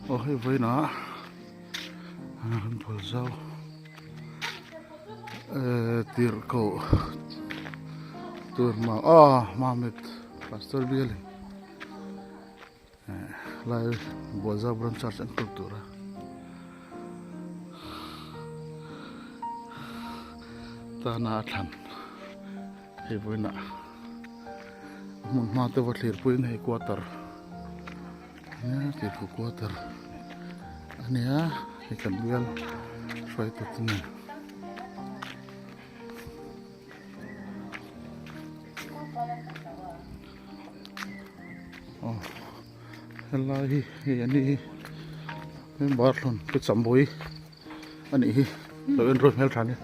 Aw hei vawiinah an bual zau ehh tirhkoh tur ma aw mamit pastor bial in eh lai bual zau branch church an kal tur a. Tana a thlan hei vawiinah hmun hma te va thlir puiin hei quarter nia tihphu quarter a nia hei kan bial hruaitu te nen. Aw helai hi hei a ni hi heng bar thlawn te chambui a nih hi lo en ruai hmel tha nia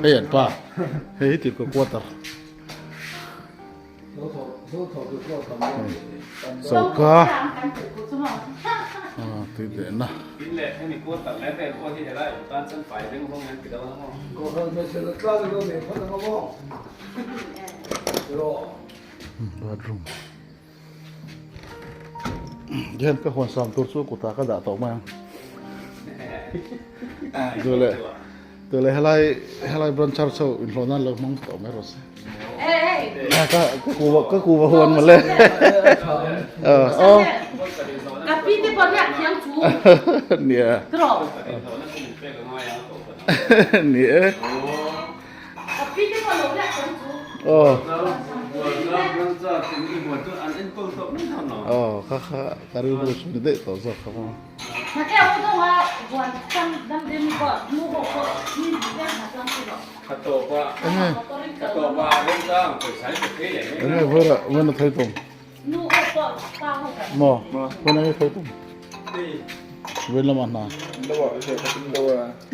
hei an pa hei hi tih ka quarter choka ah tui leh na. Bathroom hian ka huan sam tur chu kutah ka dah tawh mai ang duh leh duh leh helai helai branch church ho inhlawh nan lo hmang tawh mai rawh se ka ka ku ka ku va huan mawle aw nia ni e. Aw kha kha ka rilru chu ni daih tawh zawk kha maw. Enge vawra vawna thei tum maw vawna nge thei tum vawiin lamah hna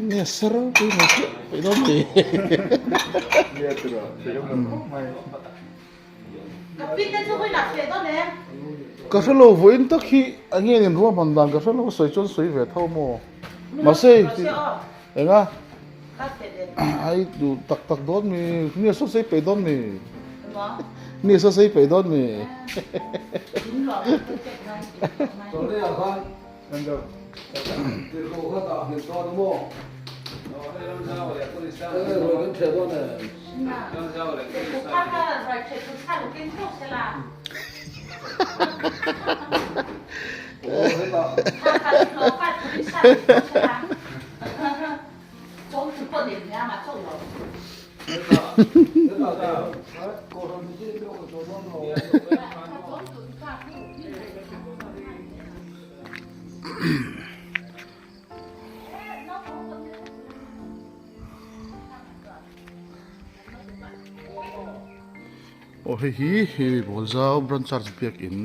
nge sir pui mai chiah peih dawn ti ka hrelo vawiin tak hi a nge in ruahman dan ka hrelo sawi chuan sawi ve tho maw mahse enga ai duh tak tak dawn mi nge saw sawi peih dawn mi nge saw sawi peih dawn mi. Aw hei hi hei bawl zau branch charge biakin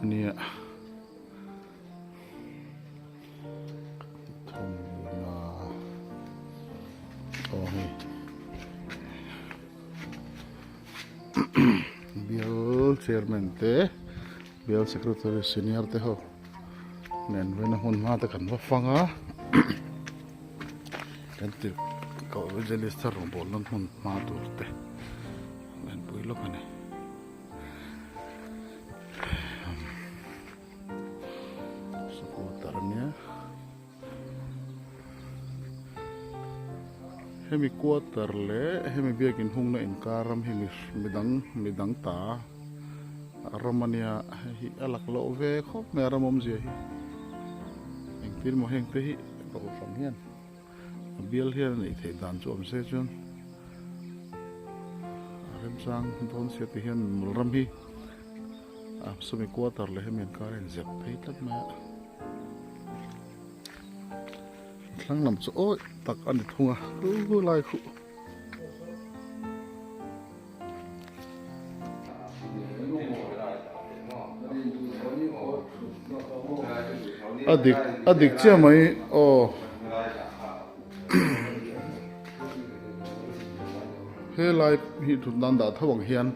a nia. Aw hei bial chairman te bial secretary senior te ho nen vena hmun hma te kan va fang a kan ti koh evangelist thar rawngbawl nan hmun hma tur te an pui lawk a ni. Scooter ania hemi quarter leh hemi biakin hungna inkar ram hi midang midang ta ram ania hei hi a lak loh ve khawp mai a ram awmzia hi engtin maw heng te hi kohhran hian a bial hian a neih theih dan chu awm se chuan a remchang dawn sia ti hian mul ram hi. A sawmi quarter leh hemi inkar a inzep phei tlat mai a thlang lam chu awih tak a ni thung a khu lai khu. A dik a dik chiah mai aw. Helai hi thut nan dah tho ang hian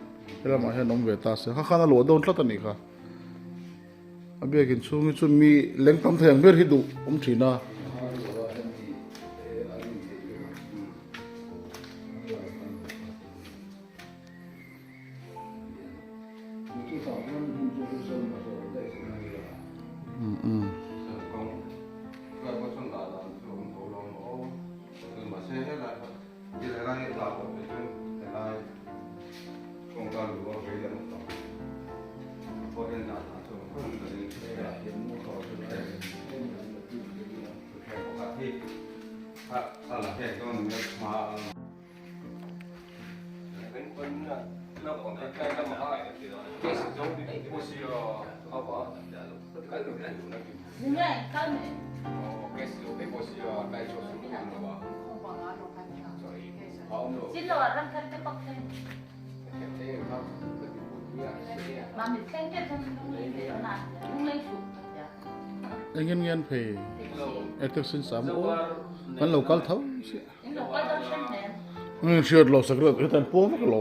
helamah hian awm ve ta se kha khan a luah dawn tlat a nih kha. A biakin chhung hi chu mi leng tam thei ang ber hi duh awm thin a. Engin nge an phei electric sin sam aw kan lo kal tho si. Hriat lo sak reuh hian puang vek lo.